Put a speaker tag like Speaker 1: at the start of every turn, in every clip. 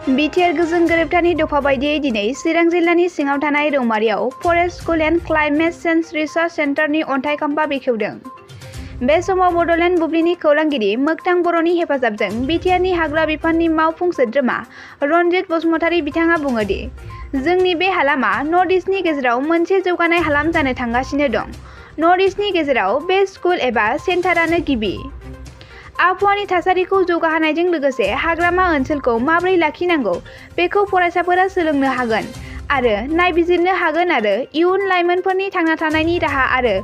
Speaker 1: BTR गोजों गोरोबथानि दफा बायदियै दिनै चिरां जिल्लानि सिङाव थानाय रौमारियाव forest school and climate change research सेन्टारनि अन्थाइ खाम्फा बेखेवदों। बे समाव बड'लेण्ड बुब्लिनि खौरांगिरि मोगथां बर'नि हेफाजाबजों बिटिआरनि हाग्रा बिफाननि मावफुं सोद्रोमा रनजित बसुमतारी बिथाङा बुङो दि जोंनि बे हालामा नर्थ इस्टनि गेजेराव मोनसे जौगानाय हालाम जानो थांगासिनो दं। नर्थ इस्टनि गेजेराव बे स्कुल एबा सेन्टारानो गिबि। आबहावानि थासारिखौ जौगाहोनायजों लोगोसे हाग्रामा ओनसोलखौ माबोरै लाखिनांगौ बेखौ फरायसाफोरा सोलोंनो हागोन आरो नायबिजिरनो हागोन आरो इयुन लाइमोनफोरनि थांना थानायनि राहा आरो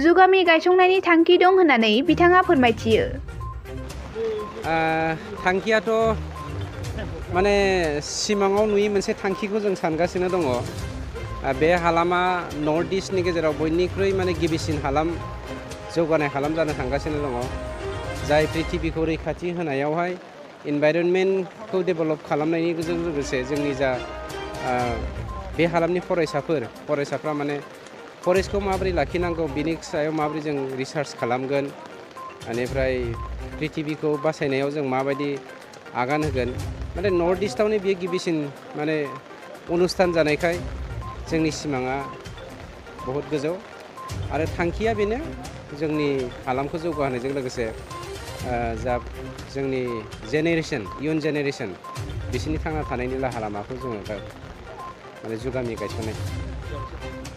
Speaker 1: जुगामि गायसंनायनि थांखि दं होननानै बिथाङा फोरमायथियो।
Speaker 2: थांखियाथ' माने सिमाङाव नुयै मोनसे थांखिखौ जों सानगासिनो दङ। बे हालामा नर्थ इस्टनि गेजेराव बयनिख्रुइ माने गिबिसिन हालाम जौगानाय हालाम जानो थांगासिनो दङ। जाय पृथिबिखौ रैखाथि होनायावहाय इनभाइरनमेन्टखौ डेभेलप खालामनायजों लोगोसे जोंनि जा बे हालामनि फरायसाफ्रा माने फरेस्टखौ माबोरै लाखिनांगौ बिनि सायाव माबोरै जों रिसार्च खालामगोन, बेनिफ्राय पृथिबिखौ बासायनायाव जों माबायदि आगान होगोन, माने नर्थ इस्टआवनो बियो गिबिसिन माने अनुस्थान जानायखाय जोंनि सिमाङा बहुद गोजौ आरो थांखिया बेनो जोंनि हालामखौ जौगाहोनायजों लोगोसे जा जोंनि इयुन जेनेरेसन बिसोरनि थांना थानायनि राहा लामाखौ जोङो माने जुगामि गायसननाय।